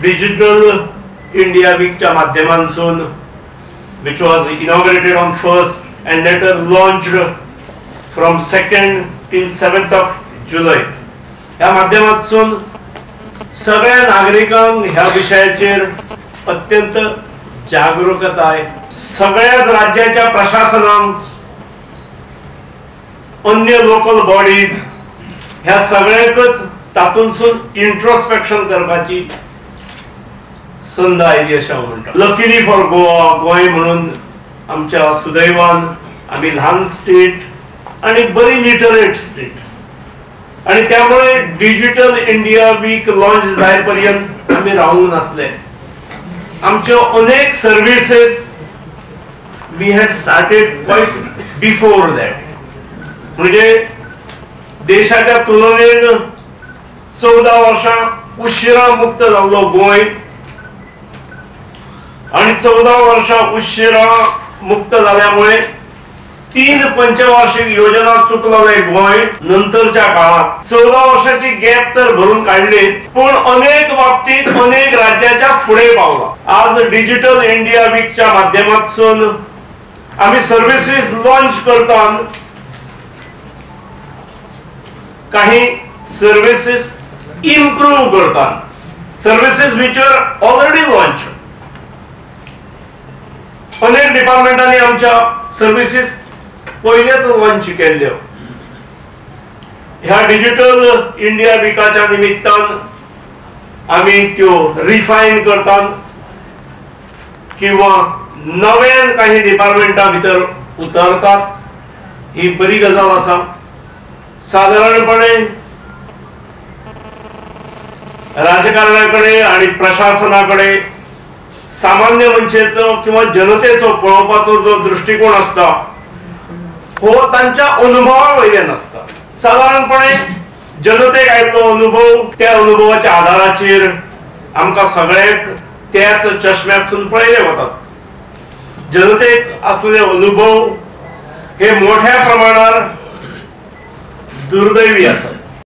Digital India वीकच्या माध्यमांसून which was inaugurated on 1st and later launched from 2nd till 7th of July. ह्या माध्यमातसून सगळ्या नागरिकांक ह्या विशयाचेर अत्यंत जागरूकताय, सगळ्याच राज्याच्या प्रशासनांक, अन्य लोकल बॉडीज ह्या सगळ्यांकच तातूंतसून इंट्रोस्पेक्शन करपाची संद आयली अशें हांव म्हणटा. लकीली फॉर गोवा, गोंय म्हणून आमच्या सुदैवान आमी ल्हान स्टेट आनी बरी लिटरेट स्टेट आनी त्यामुळे डिजिटल इंडिया वीक लॉन्च जाय पर्यंत आमी रावूंक नासले. आमच्यो अनेक services we had started quite before that. म्हणजे देशाच्या तुलनेन 14 वर्षां उशिरा मुक्त जाल्लो गोंय आणि 14 वर्षां उशिरा मुक्त जाल्यामुळे 3 पंचवार्षिक योजना चुकलेले गोंय नंतरच्या काळात 14 वर्षाची गॅप तर भरून काढलीच, पण अनेक बाबतीत अनेक राज्याच्या फुडें पावला. आज डिजिटल इंडिया वीकच्या माध्यमातसून आमी सर्विसीस लॉन्च करताना काही सर्विसीस इम्प्रूव्ह करतात, services which are already launch. अनेक डिपार्टमेंटांनी आमच्या सर्विसीस पयलेच लॉन्च केल्ल्यो. ह्या डिजिटल इंडिया विकाच्या निमित्तान आमी त्यो रिफायन करतात किंवा नव्यान काही डिपार्टमेंटा भितर उतरतात. ही बरी गजाल आसा. साधारणपणे राजकारणाकडे आणि प्रशासनाकडे सामान्य मनशेचो किंवा जनतेचो पळोवपाचो जो दृष्टिकोन आसता हो तांच्या अनुभवा वयल्यान आसता. साधारणपणे जनतेक आयिल्लो अनुभव त्या अनुभवाच्या आधाराचेर आमकां सगळ्यांक त्याच चश्म्यांतसून पळयले वतात. जनतेक आसलेले अनुभव हे मोठ्या प्रमाणार दुर्दैवी आसात.